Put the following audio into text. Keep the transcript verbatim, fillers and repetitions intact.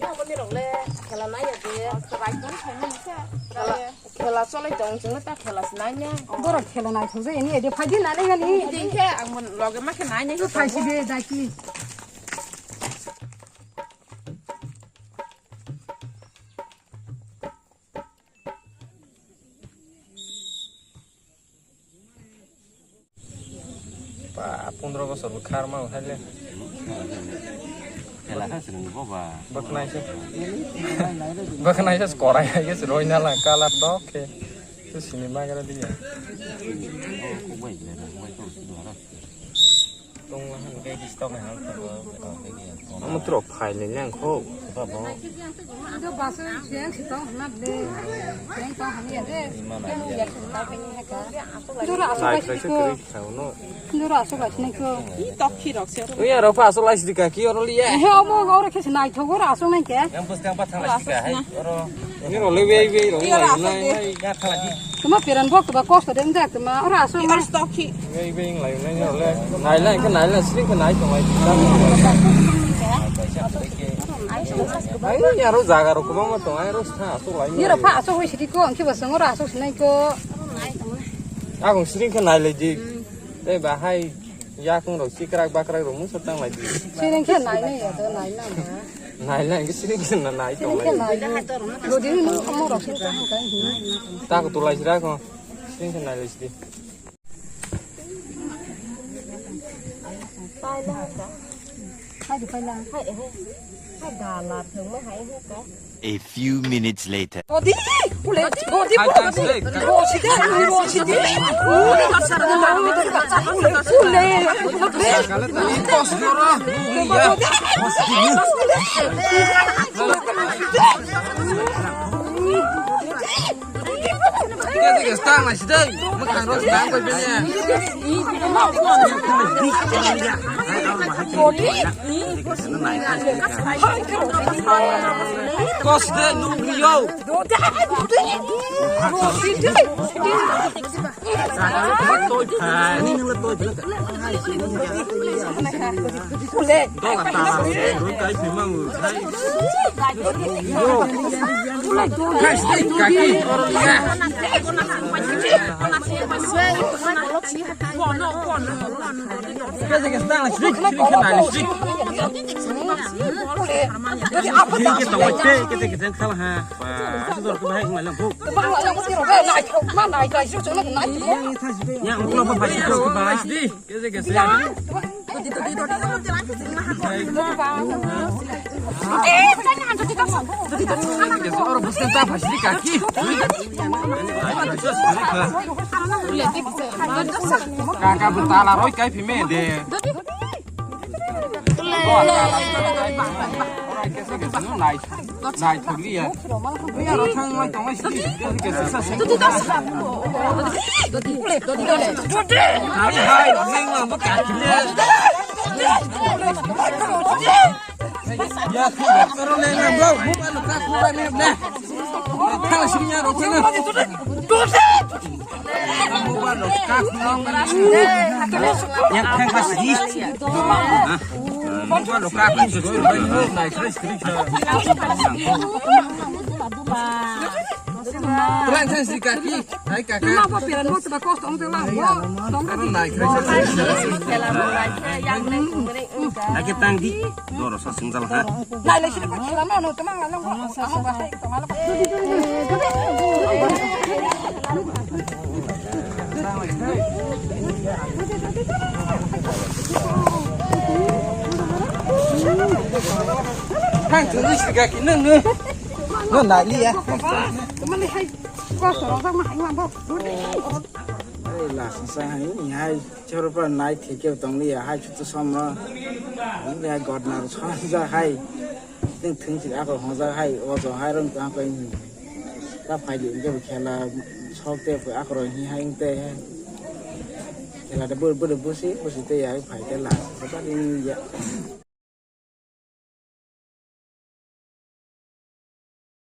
Aboni rok le khela nai ya de. Khela, khela cholai tong chwng ta khela se nai ya. Borok khela nai thok jai ni ede phai di nai nai ni. Di khe ang mon loge ma khe nai nai. Phai si de daki. Pa, pondro bosor bo khar ma hai le. Khela kha se nang bo ba. Baknai se. Baknai se korai hai se roi na la kalar dok khe. Tu sini ma gara dia. Oh, kok bai le, kok bai to si do ra. Tong la han ke dis tong han ko. Amo trok phai le nang kho. Ba bo. Ando baso siang si tong hna de. Siang tong hna ya de. Ima na ya. Dura aso bai si ko. Dura aso bai si ko. I tok khi rok se. Uya ro pa aso lai si ka ki oro liya. He omo oro khe si nai tho oro aso nai ke. Yang bus yang pa thang lai si ka hai. Oro. Ni ro le wei wei ro. Tuma peran bok tuba kosto dem jak tuma ora aso ma. Wei wei lai nai ro le. Nai lai ke nai lai sring ke nai tong lai. Ai ya ro jaga ro kuma ma tong ai ro sa aso lai. Ni ro pha aso wei sidi ko angki ba song ora aso sinai ko. Agong sring ke nai le di. Tei bahai yakung rok sikrak bakrak rok mungsa tang lai di. Siring khe nai nai ya to nai nang ba. Nai lai ke siring khe na nai tong lai. Siring khe nai. Rodi ni nung omo rok siring khe hangkai hin. Ta ko tulai sira ko. Siring khe nai lai sidi. Hai di pai lang. Hai eh. Hai da la thung ma hai hu ka. A few minutes later. Rodi, ule, rodi, rodi, rodi, rodi, rodi. Ule, ule. Kete ke stang lai sidai. Makan ros stang koi bini. Kos de nung yo. Yang ulo ba bai sidi ko ba. Kese kese. Kese oro busten ta bai sidi kaki. Kaka butala roi kai phime de. Nai thokliya. Nai aro thang lai tong lai sidi. Kesa sa sing. Nai hai ning lang bo ka kile. Ya, aro le nang bo. Mo ba lo ka ko ba me na. Thang sing ya ro ko na. Yang thang pas di. Mobile lo kak ni soi soi bai mo nai soi soi. Plan thang sri kaki, hai kaka. Ma pa piran mo ta kos tong tong lang. Aro nai soi soi. Yang nai kumre. Lagi tang di. Doro sa sung jala ha. Nai le sini pa khela no no tamang la no. Amo ba hai tamang la. Thang tu ni sika ki nang no. No nai li ya. Tamang le hai. Ko so ro ma hai ma bo. Ai la sa hai ni hai. Choro pa nai thik khe tong liya hai chutu somro. Ang le hai godna ro somja hai. Ting thing thik ako hongja hai, o jo hai rong ta koi ni. Ta phai di je khela sok te pho ako ro hi hai te. Khela de bur bur busi, busi te ya phai te la. Ba ni ya.